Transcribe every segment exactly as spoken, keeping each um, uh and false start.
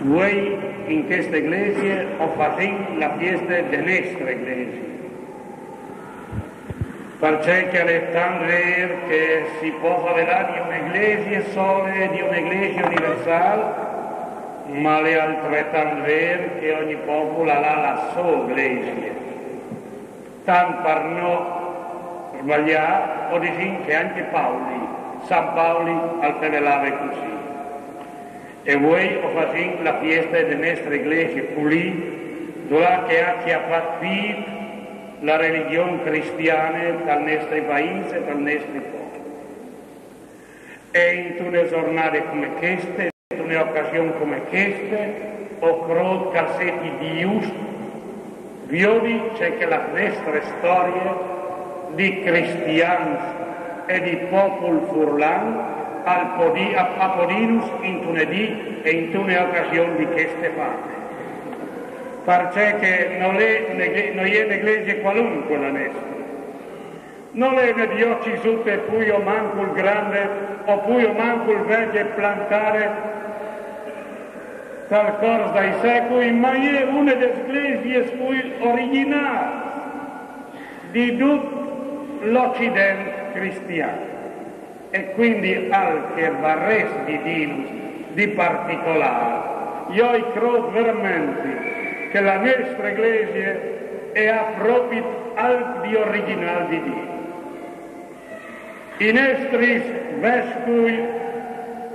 Vuei in cheste glesie o fasìn la fieste de nestre glesie. Parcè che al è tant vêr che si pò favelâ di une glesie sole e di une glesie universâl, ma al è altretant vêr che ogni popul al à la sô glesie. Tant par no sbaliâ, o disìn che ancje Pauli, San Pauli al fevelave cussì. E vuei o fasìn la fieste de nestre glesie culì, dulà che e à cjapât pît la religjon cristiane tal nestri paîs e tal nestri popul. E intune zornade come cheste, intune ocasion come cheste, o crôt che al sedi just viodi ce che la nestre storie di cristians e di popul furlan al podì, a, a podinus intune dì e intune ocasion di cheste fate. Parcè che no je une gle-, no je une glesie cualunche la nestre. No je une diocesi sute plui o mancul grande o plui o mancul vecje plantade tal cors dai secui, ma je une des glesiis plui origjinâls di dut l'Ocident cristian. E cuindi alc che varès di dînus di particolâr, jo o crôt verementri che la nestre glesie e à propit alc di origjinâl di dî. I nestris vescui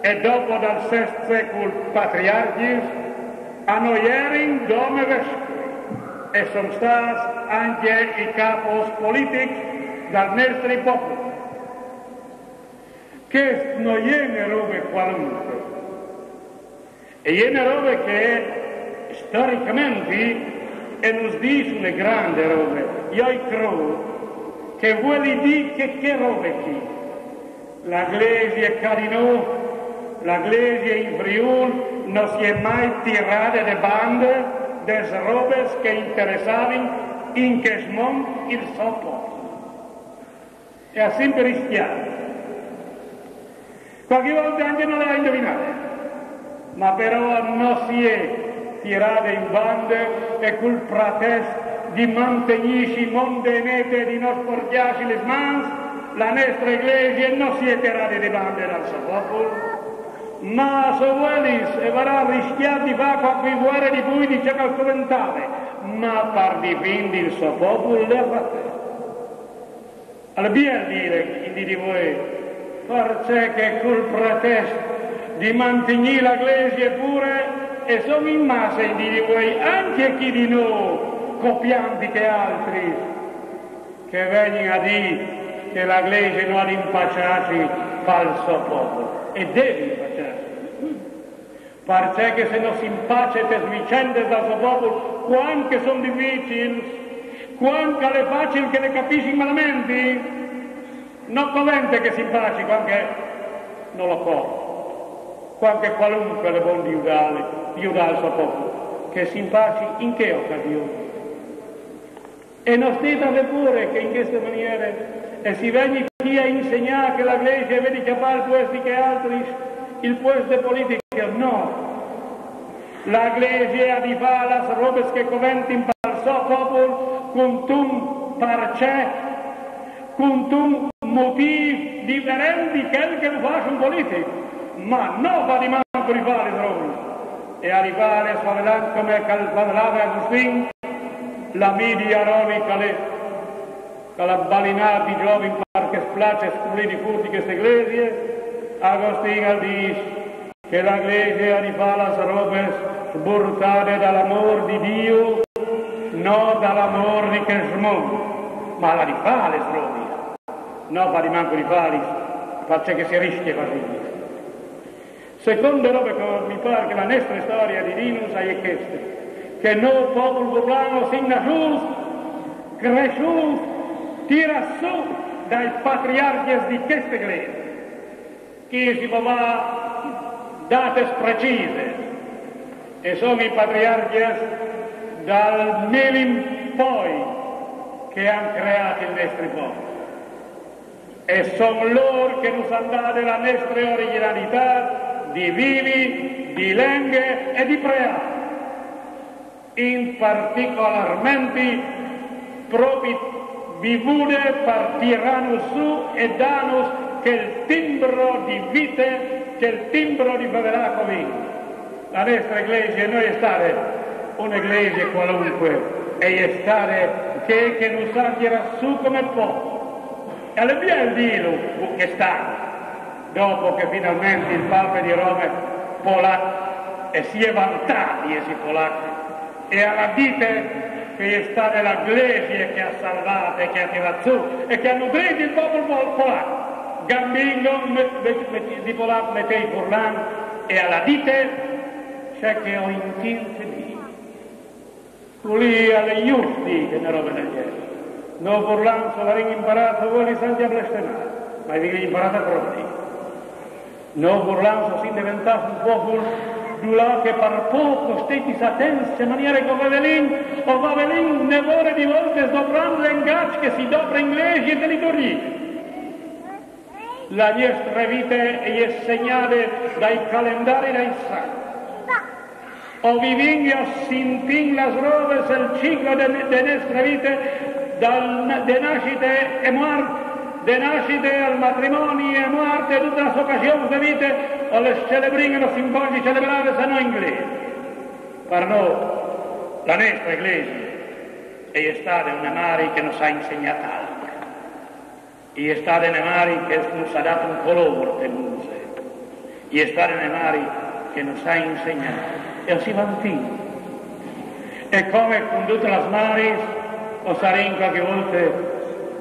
e dopo dal sest secul patriarcjis a no jerin dome vescui, e a son stâts ancje i capos politics dal nestri popul. Chest no je une robe cualunche. E je une robe che storicamenti e nus dîs une grande robe. Jo o crôt che e vueli dî che, che robe chi. La glesie ca di nô, la glesie in Friûl, no si è mai tirade de bande des robes che e interessavin in chest mont il so popul. E à simpri riscjât. Cualchi volte ancje no le à induvinade, ma però no si è tirade in bande e cul pretest di mantignîsi monde e nete e di no sporcjâsi lis mans, la nestre glesie no si è tirade de bande dal so popul, ma se o vuelis e varà riscjât di fâ cualchi vuere di plui di ce che al coventave, ma par difindi il so popul le à fate. Al è biel dîle in dì di vuei, parcè che cul pretest di mantignî la glesie pure e son in masse in dì di vuei ancje chi di nô, copiant di chei altris, che a vegnin a dî che la glesie no à di impaçâsi pal so popul, e deve impaçâsi. Parcè che se no si impace tes vicendes dal so popul, cuant che a son dificils, cuant che al è facil che le capissin malamenti, no covente che si impaci cuant che no le covente, cuant che cualunche al è bon di judâle, di judâ il so popul, che si impaci in chê ocasion. E no stait a vê pôre che in cheste maniere e si vegni chi a insegnâ che la glesie e vedi cjapâ il puest di chei altris, il puest de politiche, no. La glesie e à di fâ lis robis che a coventin pal so popul cuntun parcè, cuntun motîf diferent di chel che lu fâs un politic, ma no fâ di mancul di fâ lis robis. E à di fâlis favelant come che al favelave Agustin, l'amì di Aroni che al è, che al à balinât di zovin par che a splace sculî di fûr di cheste glesie. Agustin al dîs che la glesie e à di fâ lis robis sburtade dal amôr di Diu, no dal amôr di chest mont, ma al à di fâ lis robis, no fâ di mancul di fâlis, parcè che si riscje fasint. Seconde robe che mi pâr che la nestre storie e à di dînus e je cheste, che nô popul furlan o sin nassûts, cressûts, tirâts sù dai patriarcjis di cheste glesie. Chi si pò dâ datis precisis, e son i patriarcjis dal mil in poi che a àn creât il nestri popul. E son lôr che nus àn dât la nestre origjinalitât, di vivi, di lenghe e di preâ, in particolarmenti propit vivude par tiranus sù e danus chel timbro di vite, chel timbro di fevelâ che o vin. La nestre glesie no je stade une glesie cualunque, e je stade chê che nus à tirâts sù come popul. E al è biel dîlu chest an, dopo che finalmentri il Pape di Rome, polac, e si è vantât di jessi polac, e al à dite che e je stade la glesie che e à salvât e che e à tirât sù e che e à nudrît il popul pol-, polac. Gambin, me-, me-, me-, di polac metei furlan, e al à dite ce che o intint dî. Culì al è just dî une robe dal gjenar. Nô furlans o varìn imparât, o volês ancje blestemâ, ma o varìn imparât a crodi. Nô furlans o sin deventâts un popul dulà che par pôc o stês atents ce maniere che o fevelìn, o fevelìn une vore di voltis doprant lengaç che si dopre in glesie e te liturgjie. La nestre vite e je segnade dai calendaris dai sants. O vivìn e o sintìn las robes, il ciclo de, de nestre vite, dal, de nascite e muart, de nascite al matrimoni e muart, e dutis las ocasions de vite, o le celebrìn e no si pol celebrâ se no in glesie. Par nô, la nestre glesie e je stade une mari che nus à insegnât alc. E je stade une mari che nus à dât un colôr te muse. E je stade une mari che nus à insegnât. E o si vantìn. E come cun dutis las maris, o sarìn cualchi volte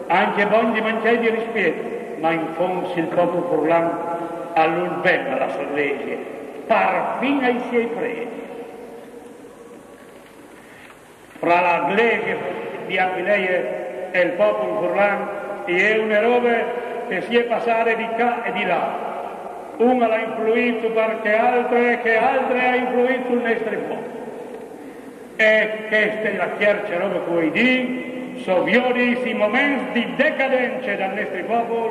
ancje bogns di mancjâi di rispiet, ma in fonts il popul furlan al vûl ben a la sô glesie, parfin ai siei predis. Fra la glesie di Aquilee e il popul furlan e je une robe che si è passade di ca e di là. Une e à influît su par chê altre e chê altre e à influît sul nestri popul. E cheste e je la tierce robe che o vuei dî, se o viodìn i moments di decadence dal nestri popul,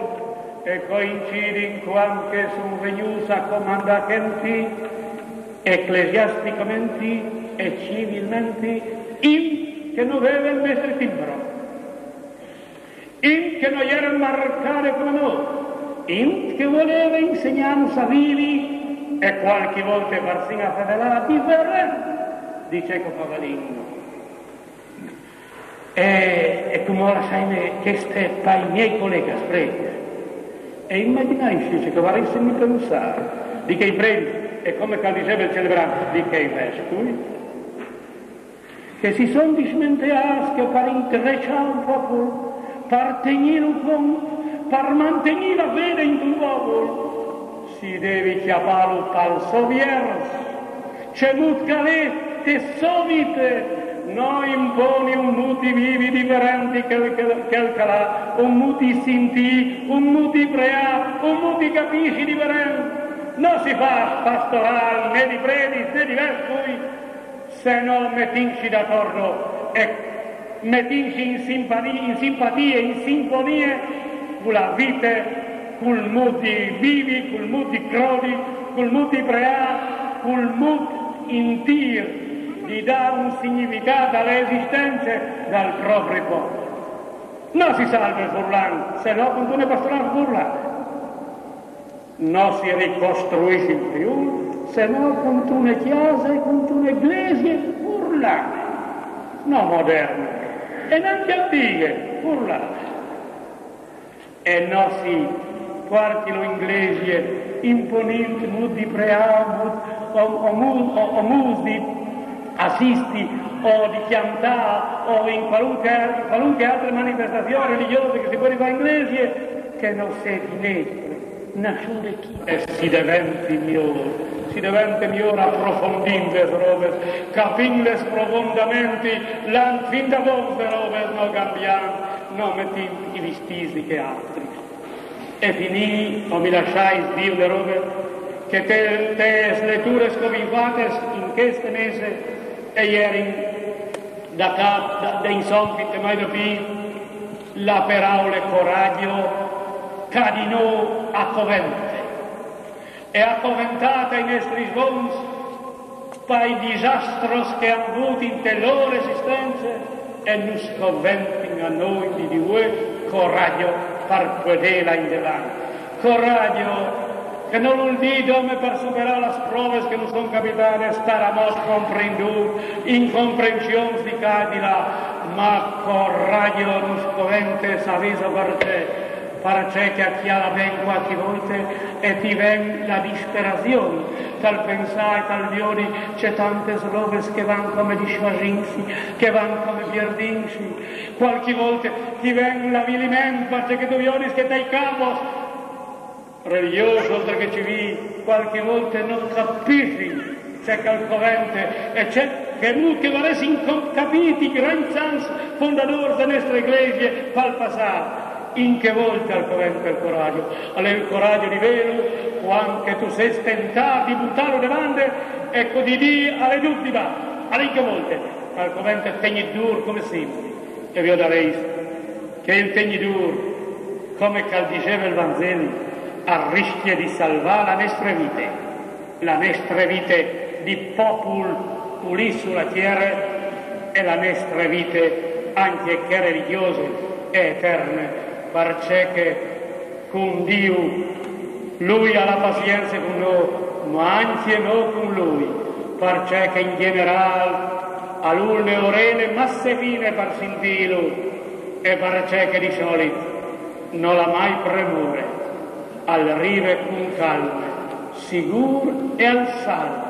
e coincidin cuant che a son vignûts a comandâ chenti, eclesiastichementri e civilmentri, int che no veve il nestri timbro, int che no jere marcade come nô, int che voleve insegnânus a vivi e cualchi volte parfin a fevelâ diferent di ce che o fevelìn nô. E, e cumò lassaitmi cheste pai miei colegas, prego. E imagjinaitsi ce che o varessin di pensâ di chei predis, e come che al diseve il celebrant, di chei vescui, che si son dismenteâts che par intreçâ un popul, par tignîlu cont, par mantignî la fede intun popul, si devi cjapâlu pal so viers, cemût che al è te sô vite, no imponi un mût di vivi diferent di chel, chel, chel che al à, un mût di sintî, un mût di preâ, un mût di capîsi diferent. No si fâs pastorâl né di predis né di vescui, se no metìnsi d'acuardi e metìnsi in simpatie, in simpatie, in sinfonie cu la vite, cul mût di vivi, cul mût di crodi, cul mût di preâ, cul mût intîr di dâ un significât a la esistence dal propri popul. No si salve il furlan se no cuntune pastorâl furlane. No si ricostruìs il Friûl se no cuntune cjase e cuntune glesie furlane, no moderne e nancje antighe, furlane. E no si puartilu in glesie imponint mûts di preâ, o mûts, o, o mûts, o, o mûts di assisti o di cjantâ o in cualuncje, cualuncje altre manifestazion religjose che si pues fâ in glesie, che no sedi nestre, nassût chi. E si devente miôr, si devente miôr aprofondint lis robis, capintlis profondamentri, lant fin da vot lis robis, no cambiant, no metint i vistîts di chei altris. E finî, o mi lassais dî une robe, che tes, tes leturis che o vin fatis in cheste messe e jerin da cap, da, da insom, fin mai da fin, la peraule coragjo, che di nô a covente. E à coventât ai nestris vons pai disastros che a àn vût inte lôr esistence, e nus coventin a nô di vuê coragjo par podêla indevant. Coragjo che nol vûl dî dome par superâ las proves che nus son capitades, taramot, comprindût, incomprensions di ca e di là, ma coragjo nus covente, savêso parcè? Parcè che a cjalâ ben cualchi volte e ti ven la disperazion, tal pensâ e tal viodi ce tantes robes che van come disfasintsi, che van come pierdintsi. Cualchi volte ti ven l'aviliment, parcè che tu viodis che tai capos, religjôs oltri che civîi, cualchi volte no capissin ce che al covente e ce che nô che varessin co-, capît i grancj sants fondadôrs de nestre Glesie pal passât. In chê volte al covente il coragjo. Al è il coragjo di vêlu cuant che tu sês tentât di butâlu de bande, eco, di dî: al è dut di bande. Al è in chê volte. Al covente tegnî dûr come simpri. E viodarês che il tegnî dûr, come che al diseve il Vanzeli, al riscje di salvâ la nestre vite, la nestre vite di popul pulît su la tiere e la nestre vite ancje chê religjose e eterne, parcè che cun Diu, lui al à pazience cun nô, ma ancje nô cun lui, parcè che in gjenerâl al vûl une orele masse fine par sintîlu, e parcè che di solit nol à mai premure, al rive cun calme, sigûr e al salve.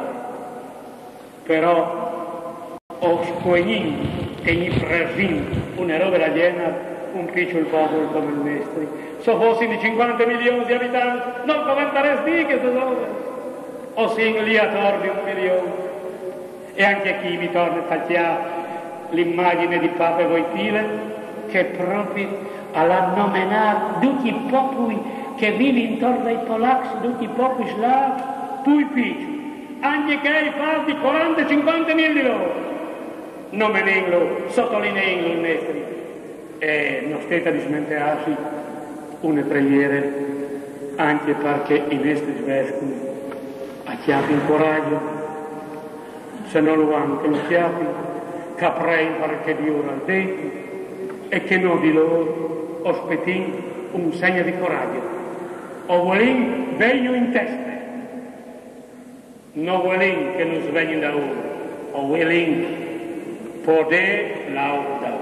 Però o scuen tegnî presint une robe dal gjenar, un piçul popul come il nestri. Se o fossin di cincuante milions di abitants, nol coventarès dî chestes robes. O sin li ator di un milion. E ancje chi mi torne tal cjâf l'imagjin di Pape Wojtyla, che propit al à nomenât ducj i popui che a vivin intor dai polacs, ducj i popui slâfs, plui piçui, ancje chei fats di cuarante, cincuante mil di lôr, nomenintlu, sotlineintlu il nestri. E no stait a dismenteâsi une preiere ancje par che i nestris vescui a cjapin coragjo, se no lu àn, che lu cjapin, che a prein par che Diu al deti, e che nô di lôr o spietìn un segn di coragjo. O volìn vêju in teste. No volìn che nus vegnin daûr, o volìn podê lâur daûr.